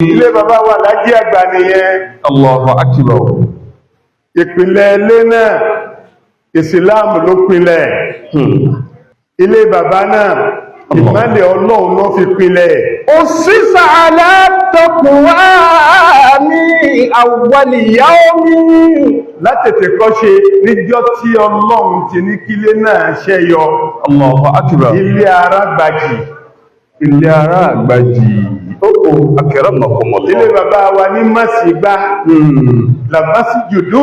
Ilé bàbá wa Lájí Àgbà nìyẹn. Allahu akbar. Ìpìlẹ̀ ilé náà, ìsìláàmù ló pinlẹ̀. Ilé bàbá náà, ìmọ́lẹ̀ Ọlọ́run ló fi pinlẹ̀. أسس على التقوى من أول يوم. Látètè kọ́ṣe, níjọ́ tí Ọlọ́run ti ní kílé náà ṣẹ́yọ. Allahu akbar. Ilé Arágbàjì. Ilé ara àgbàjì. Ó akramakumullah. Ilé bàbá wa ní Másìgbá, لمسجد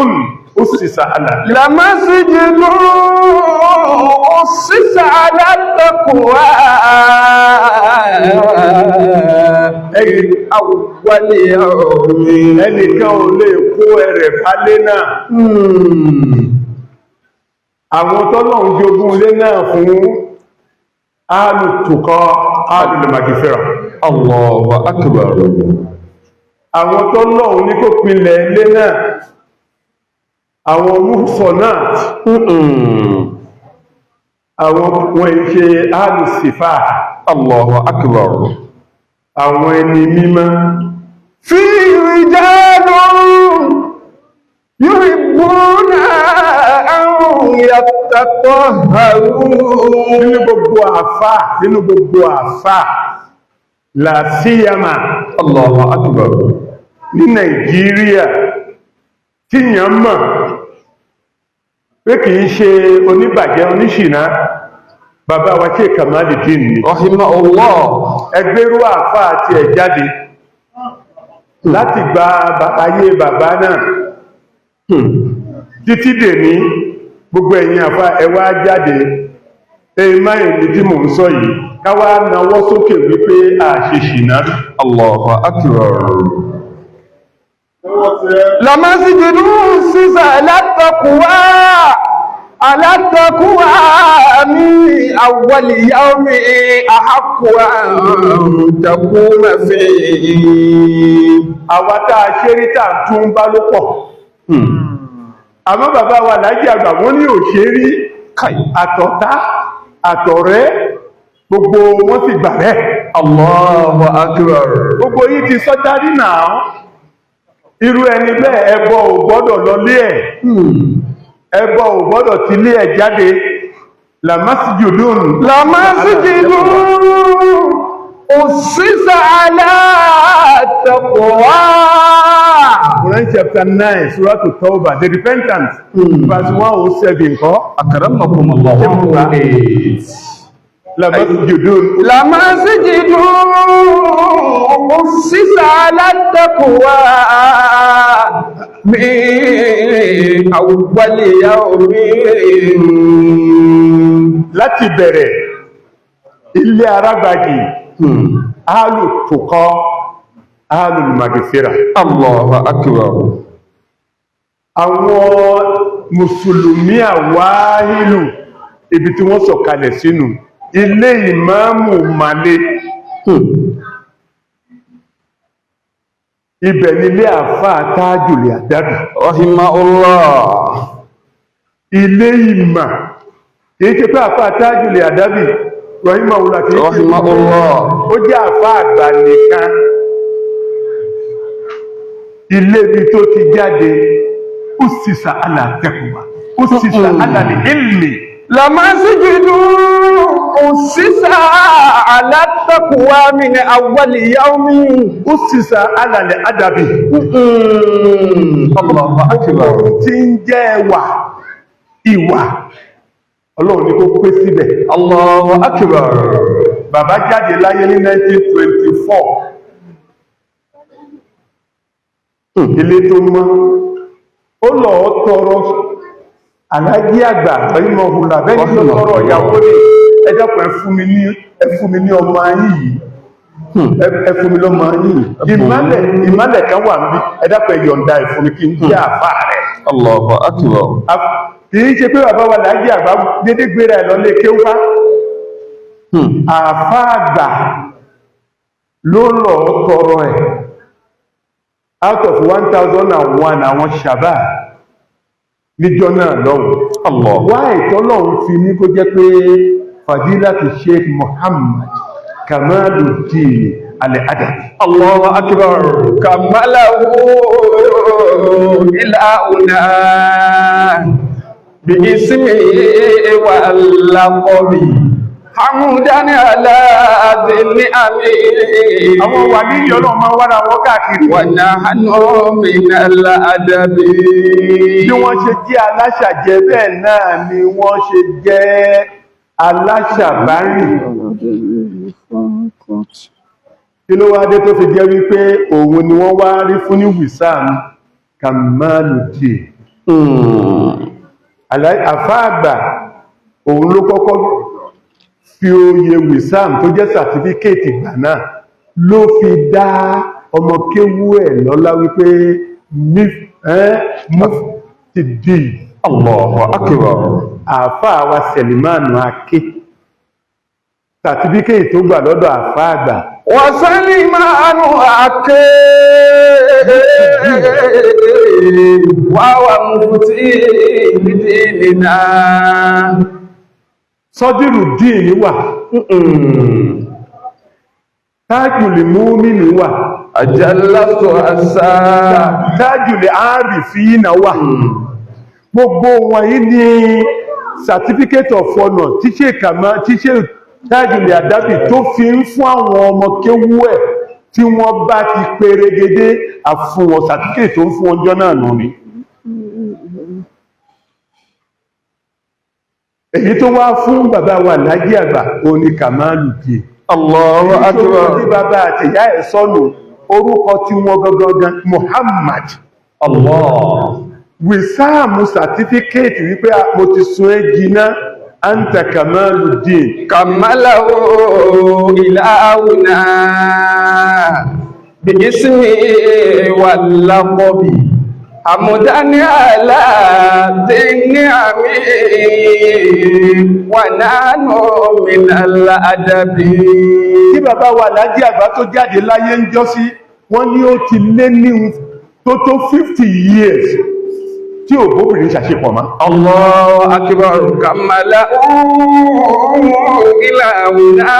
أسس على لمسجد أسس على التقوى من أول يوم. Ẹnìkan ò lè kó ẹrẹ̀ bálé náà. Àwọn tọ́lọ́run jogún ilé náà fún, alùtùkọ́ alùlùmàgìfẹ́rà. Allahu akbar. Àwọn tọ́lọ́run ní kó pinlẹ̀ ilé náà, àwọn muhsanat, àwọn wọ́n ṣe alùsìfà. Allahu akbar. Àwọn ẹni mímọ́. في رجال يحبون أن يتطهروا. Nínú gbogbo àfá, làsíyàmà Allahu akbar. ní Nàìjíríà tí yàn mọ̀ pé kìí ṣe oníbàjẹ́, oníṣìná, bàbá wa ṣe Kamaluddin ni. Rahimahullah. Ẹgbẹ́rú àfá àti ẹ̀ jáde láti gba ayé bàbá náà títí dè ní gbogbo ẹ̀yin àfá, ẹ wá jáde. Èyí máa ní tí mò ń sọ yìí, káwá nawọ́ sókè wípé a ṣe ṣìná. Allahu akbar. لمسجد أسس على التقوى من أول يوم أحق أن تقوم فيه. Àwa tá a ṣe rí, tá a tún bá ló pọ̀, àmọ́ bàbá wa Lájí Àgbà, wọ́n ní ò ṣe rí. Kai. Àtọ̀tá àtọ̀rẹ́, gbogbo wọn sì gbà bẹ́ẹ̀. Allahu akbar. Gbogbo yìí ti sọ́járí náà. Irú ẹni bẹ́ẹ̀, ẹbọ ò gbọ́dọ̀ lọlé ẹ̀, ẹbọ ò gbọ́dọ̀ ti lé ẹ̀ jáde. لمسجد لمسجد أسس على التقوى. Quran chapter 9, Surah to Tawbah, the repentance, verse 107 kọ́. Akramakumullah. Ṣé mo gbà? لمسجد لمسجد أسس على التقوى من أول يوم. Láti bẹ̀rẹ̀, ilé Arágbàjì, alùtùkọ́, alùmàgìfìrà. Allahu akbar. Àwọn mùsùlùmí àwáhìlù, ibi tí wọ́n sọ̀kalẹ̀ sínú ilé ìmáàmù Màlé, ibẹ̀ nílé àfáà Tájùlẹ̀ Àdábì. Rahimahullah. Ilé ìmà, kìí ṣe pé àfáà Tájùlẹ̀ Àdábì rahimahullah kìí ṣe Rahimahullah. ó jẹ́ àfáà àgbà nìkan. Ilé ibi tó ti jáde, أسس على التقوى، أسس على العلم. لمسجد أسس على التقوى من أول يوم. أسس على الأدب. Allahu akbar. Tí ń jẹ́ ẹwà ìwà, Ọlọ́run ní kó pé síbẹ̀. Allahu akbar. Bàbá jáde láyé ní 1924. Ilé tó mọ́, ó lọ tọrọ Alájí Àgbà rahimahullah bẹ́ẹ̀ ní ló tọrọ ìyàwó ní ẹjọ́pọ̀, ẹ fún mi ní ọmọ ayé yìí, ẹ fún mi lọ́mọ ayé yìí, ìmálẹ̀ ìmálẹ̀ kan wà níbi, ẹ dákun, ẹ yọ̀ǹda ẹ fún mi kí n jẹ́ àfá rẹ̀. Allahu akbar. Kì í ṣe pé bàbá wa Lájí Àgbà dédé gbéra ẹ̀ lọ lé kéwúfá. Àfá àgbà ló lọ tọrọ ẹ̀ out of 1001 àwọn ṣàbá níjọ́ náà lọ́hùn. Allah. Wá ìtọ́lọ́hun fi ní kó jẹ́ pé Fadilatu Sheikh Muhammad Kamaluddin. al-Adabi. الله أكبر. كمله إلهنا باسمه واللقب حمدا على ذي النعم. Àwọn wà ní Ọlọ́run máa wára wọn káàkiri. ونحن من الأدب. Bí wọ́n ṣe jẹ́ aláṣàjẹ, bẹ́ẹ̀ náà ni wọ́n ṣe jẹ́ aláṣàbárìn. Kí ló wá dé tó fi jẹ́ wípé òun ni wọ́n wá rí fún ní Wissam Kamaluddin? Àfáà àgbà, òun ló kọ́kọ́ fi oyè Wissam tó jẹ́ sàtífíkèètì gbà náà ló fi dá ọmọ kéwú ẹ̀ lọ́lá wípé mufti. Allahu akbar. Àfáà wa Sẹ̀lìmánù Aké, sàtífíkèètì tó gbà lọ́dọ̀ àfáà àgbà. وسلمان أكي وهو مفتي لديننا. Sọ́dírù díìní wà, Tájùlì múmínì wà, أجلت أسا. Tájùlì àárìfínà wà. Gbogbo wọ̀nyí ni certificate of honor tíṣe kàmá tíṣe Tájùlì Àdábì tó fi ń fún àwọn ọmọ kéwú ẹ̀ tí wọ́n bá ti perégedé àfún wọn, certificate tó ń fún ọjọ́ náà nù ni. Èyí tó wá fún bàbá wa Lájí Àgbà òní Kàmáàlù dì. Allahu Tí akbar. bàbá àti ìyá ẹ̀ sọ́nù, orúkọ tí wọ́n gangan Muhammad. Allah. Wìsáàmù sàtífíkéètì wípé mo ti sun ẹ́ jiná, anta Kamaluddin. كمله إلهنا باسمه واللقب حمدا على ذي النعم ونحن من الأدب. Tí bàbá wa Lájí Àgbà tó jáde láyé ń jọ́ sí, wọ́n ní ó ti lé ní tó 50 years tí ò bóbìnrin ṣàṣepọ̀ mọ́. الله أكبر. كمله إلهنا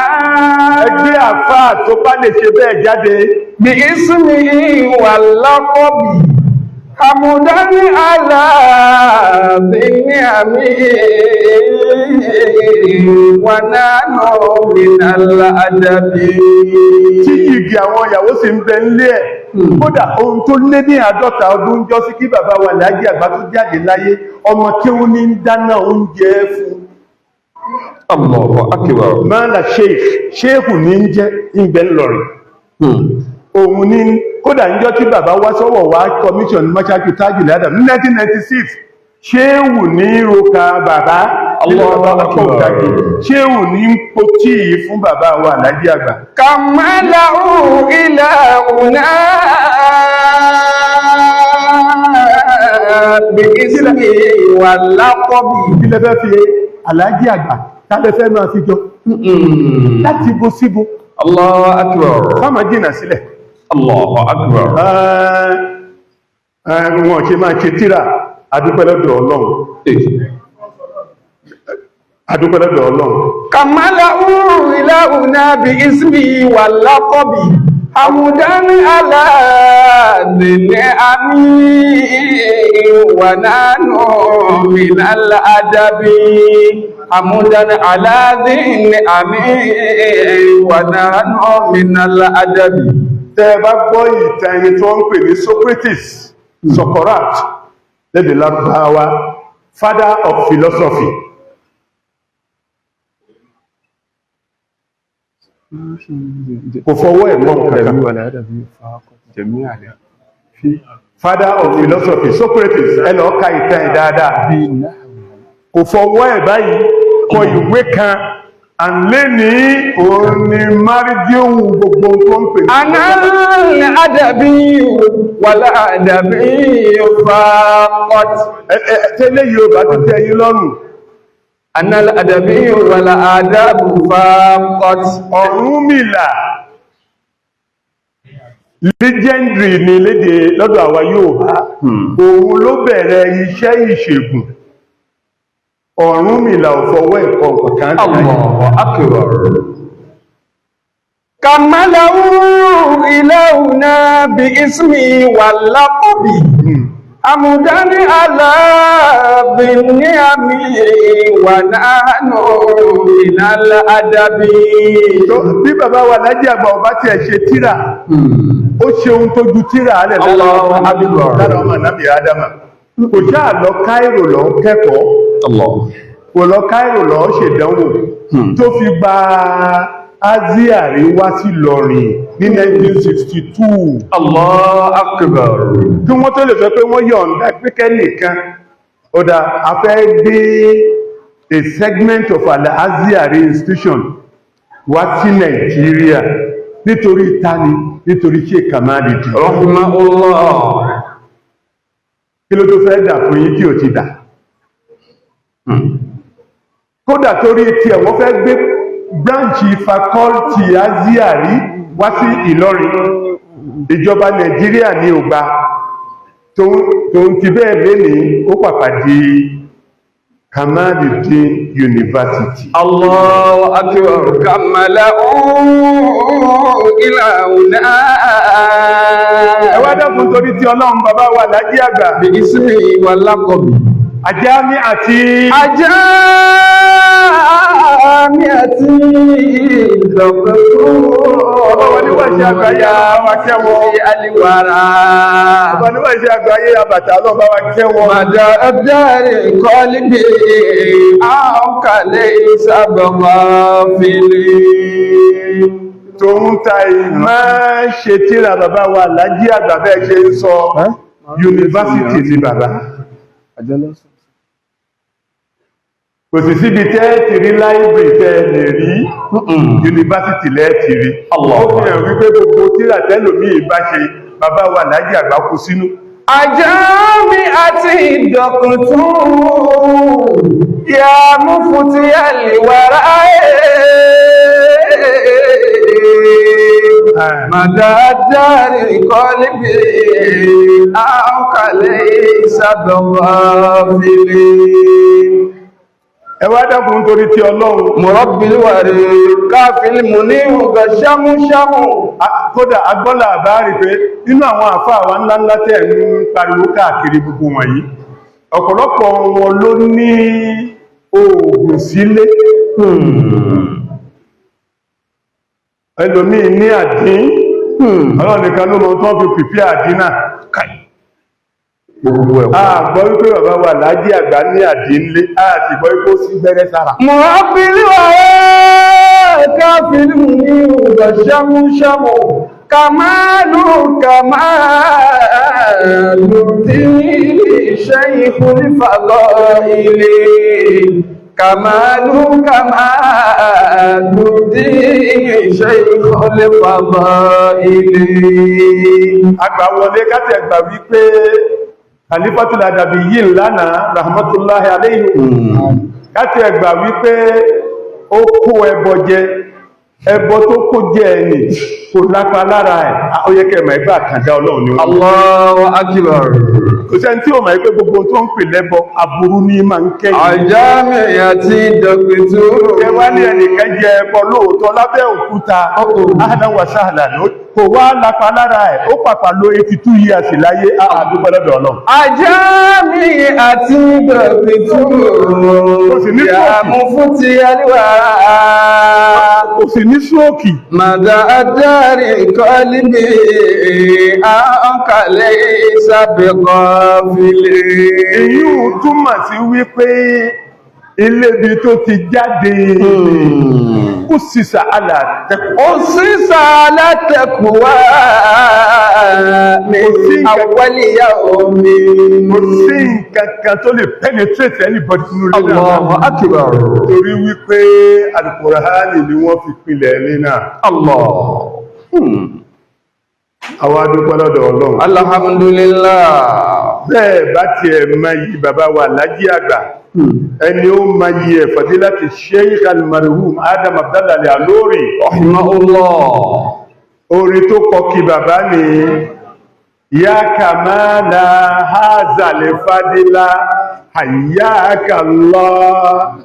Ẹgbẹ́ àfáà tó bá lè ṣe bẹ́ẹ̀ jáde. باسمه واللقب حمدا على ذي النعم ونحن من الأدب. Tí igi àwọn ìyàwó sì ń bẹ nílé ẹ̀, kódà ohun tó lé ní 50 ọdún jọ sí kí bàbá wa Lájí Àgbà tó jáde láyé, ọmọ tí ó ní ń dáná oúnjẹ fún. Allahu akbar. Mọ́lá sheikh, sheikh ní ń jẹ́ ìbẹ̀ ńlọrin òun ní. Kódà níjọ́ tí bàbá wá sọ́wọ́ wá commission mọ́ṣáájú Tajul Adab ní 1996, ṣéwù ní roka bàbá nínú Allahu bàbá wa kọ̀ Akbar. òkàkì, ṣéwù ní ń po tíì fún bàbá wa Lájí Àgbà. كمله إلهنا باسمه واللقب. Kí lẹ fẹ́ fi Àlájí Àgbà tálẹ́ fẹ́ máa fi jọ láti bo síbo? Allahu akbar. Fáàmà jìnà sílẹ̀. Allahu akbar. Wọn ṣe máa ṣe tíra. Adúpẹ́ lọ́dọ̀ Ọlọ́run, adúpẹ́ lọ́dọ̀ Ọlọ́run. كمله إلهنا باسمه واللقب حمدا على ذي النعم ونحن من الأدب. حمدا على ذي النعم ونحن من الأدب. Tẹ́ ẹ bá gbọ́ ìtàn ẹni tí wọ́n ń pè ní Socrates, Socrates lédè Lárúbáwá, father of philosophy, kò fọwọ́ ẹ̀ mọ́ nǹkan kan. Father of philosophy Socrates, ẹ lọ ka ìtàn ẹ̀ dáadáa, kò fọwọ́ ẹ̀ báyìí kọ ìwé kan ànlé ní òun ni márídíòhùn gbogbo tó ń pè ní أنا الأدبي والأدبي فقط. Tẹ́lẹ̀ yóò bá ti tẹ́ yín lọ́rùn. أنا الأدبي والآداب فقط. Ọ̀rúnmìlà legendary ni lédè lọ́dọ̀ àwa Yorùbá. Òun ló bẹ̀rẹ̀ iṣẹ́ ìṣègùn. Ọ̀rúnmìlà ò fọwọ́ ẹ̀kọ́ kankan. Allahu akbar. كمله إلهنا باسمه واللقب حمدا على بالنعم ونحن من الأدب. Bí bàbá wa Lájí Àgbà ọba tí ẹ ṣe tíra, ó ṣe ohun tó ju tíra alẹ̀ Allahu Akbar. lára ọmọ ànábì Ádámà. Kò ṣáà lọ Cairo lọ kẹ́kọ̀ọ́, Allah. kò lọ Cairo lọ ṣèdánwò tó fi gba Aziari wá sí Ìlọrin ní 1962. Allahu Akbar. Kí wọ́n tó lè sọ pé wọ́n yọ̀ǹda pé nìkan ọ̀dà a fẹ́ gbé a segment of Al-Azhari institution wá sí Nàìjíríà, nítorí tani? Nítorí Sheikh Kamaludeen. Rahimahullah. Kí ló tó fẹ́ dà fún yín tí ò ti dà? Kódà torí tí ẹ̀ wọ́n fẹ́ gbé branch faculty Azhari wá sí Ìlọrin, ìjọba Nàìjíríà ní ò gbà. Tó ń ti bẹ́ẹ̀ lénìí, ó pàpà di Kamaludeen University. Allahu akbar. Kamalahu ilahuna. Ẹ wá dákun torí tí Ọlọ́run, bàbá wa Lájí Àgbà, Bi ismi wa laqabi. Àjámí àti Ajamiati dọ̀kọ̀tún. Ọba wa níwájú àgbáyé wa kẹwọ́. Aliwara. Ọba níwájú àgbáyé àbàtà, Ọlọ́run bá wa kẹwọ́. Màdà abdari kọ́líbi àǹkàlẹ̀ ìsàbọ̀mọ́ fìlì. Tòun ta ìmọ̀ ṣe tíra, bàbá wa Lájí Àgbà, bẹ́ẹ̀ ṣe ń sọ, yunifásitì ni bàbá. Kò sì síbi tẹ́ ti rí library tẹ́ lè rí, yunifásitì lẹ́ẹ̀tì rí. Allah. Ó fi hàn wípé gbogbo tíra tẹ́lòmíì bá ṣe, bàbá wa Lájí Àgbà kú sínú. Àjámi àti ìdọ̀kùntún yà mú fún ti àlèwàrá màdáadáa kọ́líbì àǹkàlẹ̀ ìsàbọ̀wọ̀ fìlì. Ẹ wá dákun torí tí Ọlọ́run. Mọ̀rọ̀bìlúwàrí káfílì mú ní ọgọ̀ ṣámúṣámú. Kódà agbọ́là àbárí pé nínú àwọn àfáà wa ńláńlá tẹ́ ń pariwo káàkiri gbogbo wọ̀nyí, ọ̀pọ̀lọpọ̀ wọn ló ní oògùn sílé. Ẹlòmíì ní àdín. Ọlọ́run nìkan ló mọ tó fi pìpí àdín náà. Gbogbo ẹ̀kọ́. A gbọ́ wípé bàbá wa Lájí Àgbà ní àdín lé, a sì gbọ́ wípé ó sí gbẹ́rẹ́ sára. Mọ̀rọ̀bìlúwàrí káfílì mú ní ọgọ̀ ṣámúṣámú. Kàmálù kàmálù tí ṣe ìfúnnífàlọ́ ilé. Kàmálù kàmálù tí ṣe ìfúnnífàlọ́ ilé. Àgbà wọlé káti ẹgbà wípé Khalifatul Adabiyyin lánàá, rahmatullahi alayhi, káti ẹgbà wípé ó kó ẹbọ jẹ, ẹbọ tó kó jẹ ẹni kò lápa lára ẹ̀, ó yẹ kẹ́ mọ̀ ẹgbẹ́ àkàndá Ọlọ́run ni wọ́n. Allahu akbar. Kò sẹ́ni tí ó mọ̀ pé gbogbo tó ń pè lẹ́bọ, aburú ní máa ń kẹ́yìn. Àjámẹ̀yà tí dọ̀kìtù. Ẹ wá ní ẹnìkan jẹ ẹbọ lóòótọ́ lábẹ́ òkúta, ahlan wa sahlan, kò wá lápa lára ẹ̀, ó pàpà lo 82 years láyé, àdúgbò lọ́dọ̀ Ọlọ́run. Àjámẹ̀yà tí dọ̀kìtù. Kò sì ní Yà mú fún ti àríwá. Kò sì ní stroke. Màdà àdáre kọ́líbì àǹkàlẹ̀ ìsàbẹ̀kọ́ fìlẹ̀. Èyí ò túmọ̀ sí wípé ilébi tó ti jáde kó sísà alàtẹ́kọ̀ọ́. Ó sísà látẹ̀kùwá mi àwọ̀lìyà omi. Kò sí nǹkan kan tó lè penetrate anybody nínú ilé náà. Allahu akbar. Torí wípé Al-Qur'ani ni wọ́n fi pilẹ̀ ilé náà. Allah. Àwa dúpẹ́ lọ́dọ̀ Ọlọ́run. Alhamdulillah. Bẹ́ẹ̀ bá tiẹ̀ mọ iyì bàbá wa Lájí Àgbà, ẹni ó mọ iyì ẹ̀, Fadilati Sheikh al-Marhum Adam Abdallah Al-Alori, Rahimahullah. Orin tó kọ kí bàbá ní ya kamala hazal fadila hayyaka Allah.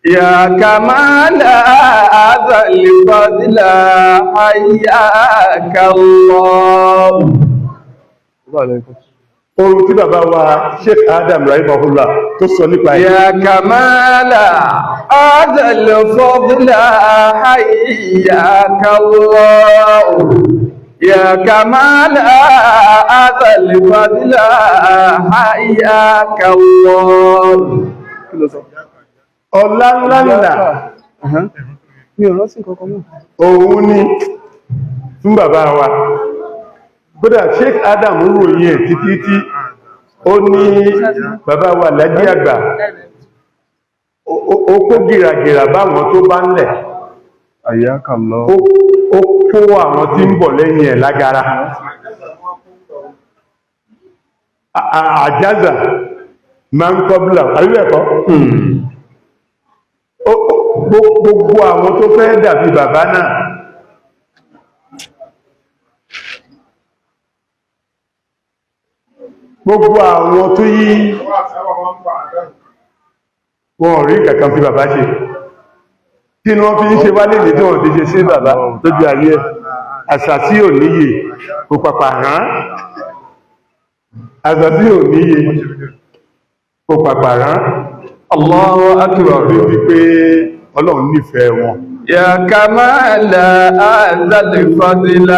يا كمال هذا الفضل حياك الله. Ohun tí bàbá wa Sheikh Adam rahimahullah tó sọ nípa ẹ̀. يا كمال هذا الفضل حياك الله. يا كمال هذا الفضل حياك الله. Ọlá ńlá ńlá Mi ò rántí kankan mọ́. Òun ni fún bàbá wa. Kódà Sheikh Adam ròyìn ẹ̀ títí tí ó ní bàbá wa Lájí Àgbà ó kó gìràgìrà báwọn tó bá ń lẹ̀. Ayakallah. Ó kó àwọn tí ń bọ̀ lẹ́yìn ẹ̀ lágara. Àjáza ma ń kọ́bílà àríwẹ̀kọ́. Gbogbo àwọn tó fẹ́ dàbí bàbá náà, gbogbo àwọn tó yí wọn ò rí kankan fi bàbá ṣe. Kí ni wọ́n fi ń ṣe wá lè ní tí wọ́n fi ṣe sí bàbá lójú ayé ẹ̀? Àṣà tí ò níye kò pàpà rán, àṣà tí ò níye kò pàpà rán. Allahu akbar. Rí wípé Ọlọ́run nífẹ̀ẹ́ wọn. يا كمال هذا الفضل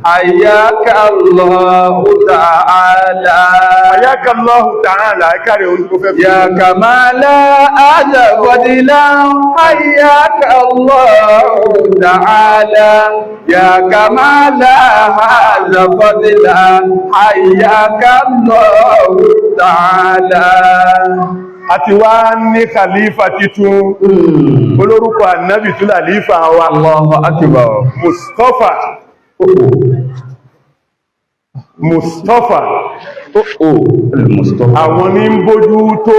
حياك الله تعالى. Ayakallahu ta'ala, ẹ̀kàrẹ̀ ohun tó fẹ́ fi. يا كمال هذا الفضل حياك الله تعالى. يا كمال هذا الفضل حياك الله تعالى. Àti wá ní khalifa titun, olórúkọ ànábì tún làlífà wa. Allahu akbar. Mustapha, Mustapha. Oh, Al-Mustafa. Àwọn ní ń bójú tó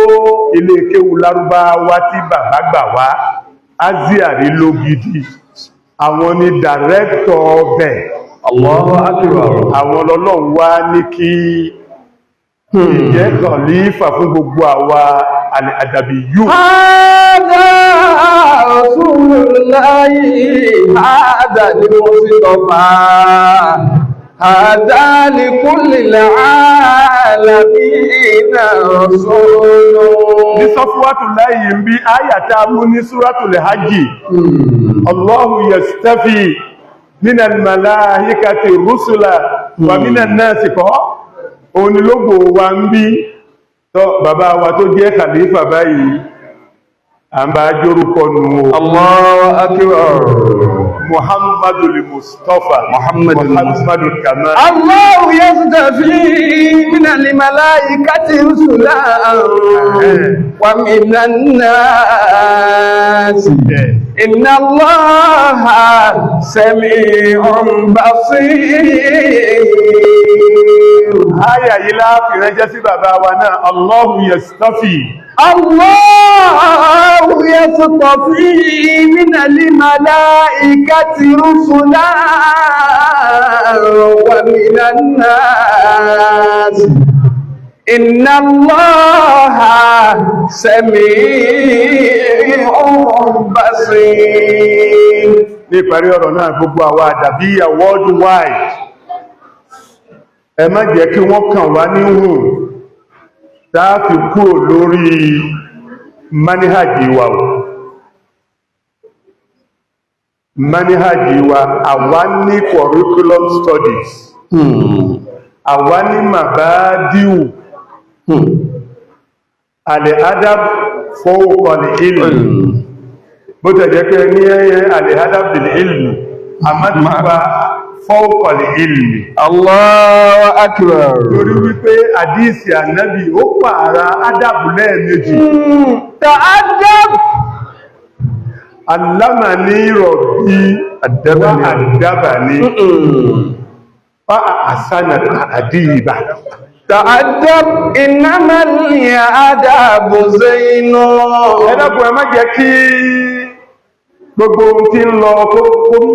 ilé kéwú lárúbáwá tí bàbá gbà wá aziari ló gidi. Àwọn ni dàrẹ́kítọ̀ ọbẹ̀. Allahu akbar. Àwọn lọ́lọ́run wá ní kí ìjẹ́ khalifa fún gbogbo àwa àdàbí yóò. هذا رسول الله، هذا المصطفى، هذا لكل العالمين رسول. Ní sọfúwátù láyé ń bí áyàtà mú ní súrátùl hajji, Allahu yastafi minal malaikati rusula wa minan nasi, kọ́ onílógbò wa ń bí tọ́ bàbá wa tó jẹ́ khalifa báyìí, à ń bá jórúkọ nù o. Allahu akbar. Muhammadul Mustafa. Muhammadul Muhammadul Kamal. الله يصطفي من الملائكة رسلا ومن الناس، إن الله سميع بصير. Áyà yìí láàfin ránṣẹ́ sí bàbá wa náà, Allahu yastafi. الله يصطفي من الملائكة رسلا ومن الناس، إن الله سميع بصير. Ní ìparí ọ̀rọ̀ náà, gbogbo àwa àdàbíyà worldwide, ẹ má jẹ́ kí wọ́n kàn wá ní hùn táàfi kúrò lórí manihajì wa o. Manihajì wa, àwa ní curriculum studies, àwa ní mabadiu al-adab fawqa al-ilm. Bó tẹ̀jẹ́ pé ní ẹyẹ al-adab bil-ilm, àmá fawqa al-ilm. Allahu akbar. Torí wípé àdíìsì ànábì ó pààrà ádàbù lẹ́ẹ̀mejì. تأدب. Alámàní rọ̀bí wá àdábà ní fa àsánà àdíìbà. تأدب، إنما الأدب زين. Ẹ̀dàkùn, ẹ má jẹ́ kí gbogbo ohun tí ń lọ kó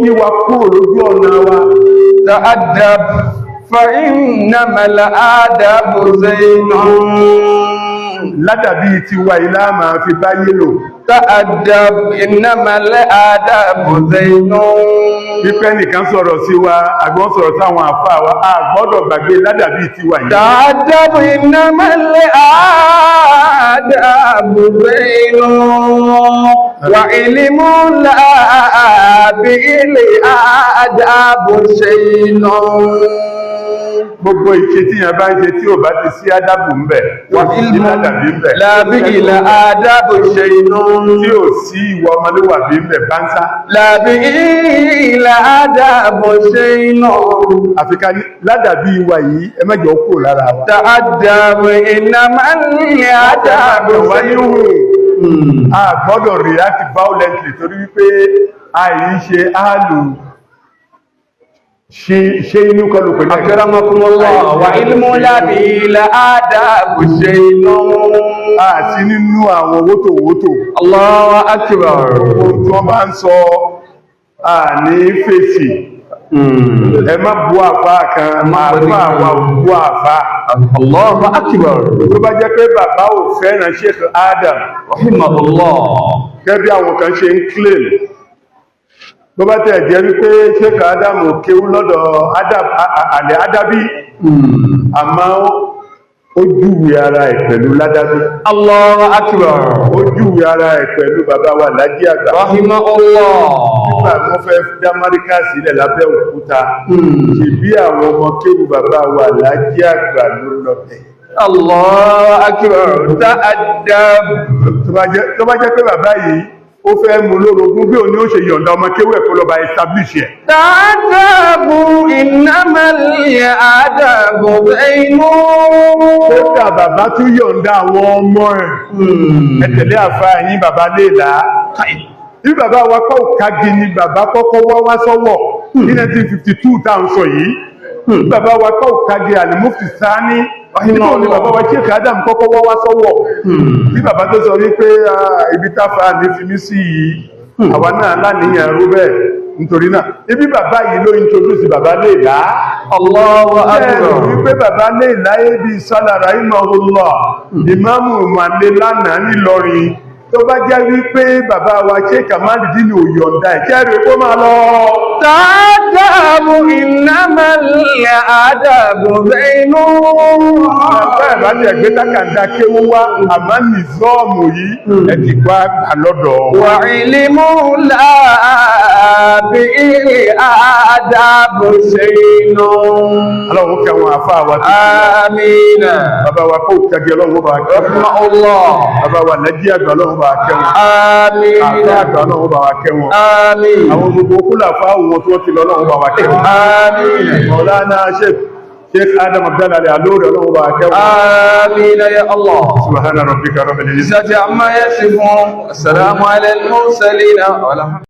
yíwa kúrò lójú ọ̀nà wa. تأدب فإنما الآداب زين. Ládàbí tiwa ilá máa fi báyé lò. تأدب إنما الآداب زين. Pípẹ́ nìkan sọ̀rọ̀ sí wa, àgbọ́n sọ̀rọ̀ sáwọn àfáà wa, a gbọ́dọ̀ gbàgbé ládàbí tiwa yìí. تأدب إنما الآداب زين وعلم لا بالآداب شين. Gbogbo ìṣe tí yẹn bá ń ṣe tí ò bá ti sí ádàbù ń bẹ̀, tí ò sí ládàbí ń bẹ̀, لا بالآداب شين. tí ò sí ìwà ọmọlúwàbí ń bẹ̀ báńsá. لا بالآداب شين. Àfi ká ní ládàbí wa yìí, ẹ má jẹ́ ó kúrò lára wa. تأدب إنما الآداب Wá ní زين. hùn, a gbọ́dọ̀ react violently torí wípé àì ṣe áàlù ṣe inú kọlù pẹ̀lú. أكرمكم الله، وعلم لا بالآداب شين. Àti nínú àwọn wótòwótò. الله أكبر. Ohun tí wọ́n bá ń sọ, à ní fèsì. Ẹ má bú àfáà kan, àfáà wa ò bú àfáà. الله أكبر. Tó bá jẹ́ pé bàbá ò fẹ́ràn Sheikh Adam رحمه الله, gẹ́gẹ́ bí àwọn kan ṣe ń claim, bó bá tẹ̀ jẹ́ wípé Sheikh Adam ò kéwú lọ́dọ̀ àlẹ́ Adabi, àmọ́ ó júwe ara ẹ̀ pẹ̀lú ládàbí. الله أكبر. Ó júwe ara ẹ̀ pẹ̀lú bàbá wa Lájí Àgbà. رحمه الله. Nígbà wọ́n fẹ́ dá Máríkà sílẹ̀ lábẹ́ òkúta, ṣèbí àwọn ọmọ kéwú bàbá wa Lájí Àgbà ló lọ bẹ̀. الله أكبر. تأدب. Tó bá jẹ́ pé bàbá yìí ó fẹ́ mú lórogún, bí òní ó ṣe yọ̀ǹda ọmọ kéwú ẹ̀ kó lọ bá establish ẹ̀. تأدب إنما الأدب زين. Kódà bàbá tún yọ̀ǹda àwọn ọmọ ẹ̀, ẹ tẹ̀lé àfáà yín bàbá léèlá. Bí bàbá wa kọ́ òkagi ni bàbá kọ́kọ́ wá wá sọ́wọ́ ní 1952 tá à ń sọ yìí. Bí bàbá wa kọ́ òkagi Àlìmúfì Sáání nígbà ní bàbá wa Sheikh Adam kọ́kọ́ wá wá sọ́wọ́, bí bàbá tó sọ wípé, "Ah, ibi táfà ní fi mí sí yìí, àwa náà láníyàn rú bẹ́ẹ̀." Nítorí náà, ibi bàbá yìí ló introduce bàbá léèlá. الله Bẹ́ẹ̀ أكبر. wípé bàbá lè láyé bí sálàrà ìmọ̀ọ́lọ́ ìmáàmù màlẹ́ lánàá nílọrin, tó bá jẹ́ wípé bàbá wa ṣe Kàmáàlìdínì ò yọ̀ǹda ẹ̀ kẹ́rì kó máa lọ. تأدب إنما الأدب زين. Bàbá ẹ̀ bá ti ẹ̀gbẹ́ tákàndá kéwú wá, àmọ́ nìzọ́ọ̀mù yìí ẹ ti gbá gbà lọ́dọ̀ wọn. وعلم لا بالآداب شين. Ọlọ́run kẹwọn àfa wa tó ti lọ. آمين. Bàbá wa kó kẹgẹ, Ọlọ́run bá wa kẹwọn. رحمه الله. Bàbá wa Nàìjíríà àgbà, Ọlọ́run bá wa kẹwọn. آمين. Àfa àgbà, Ọlọ́run bá wa kẹwọn. آمين. Àwọn gbogbo kúlà fáwọn tí wọ́n ti lọ, Ọlọ́run bá wa kẹwọn. آمين. Mọ̀lánà Sheikh Adam Abdallah Alóòrè, Ọlọ́run bá wa kẹwọn. آمين يا الله. سبحان ربك رب العزة عما يصفون، السلام على المرسلين والحمد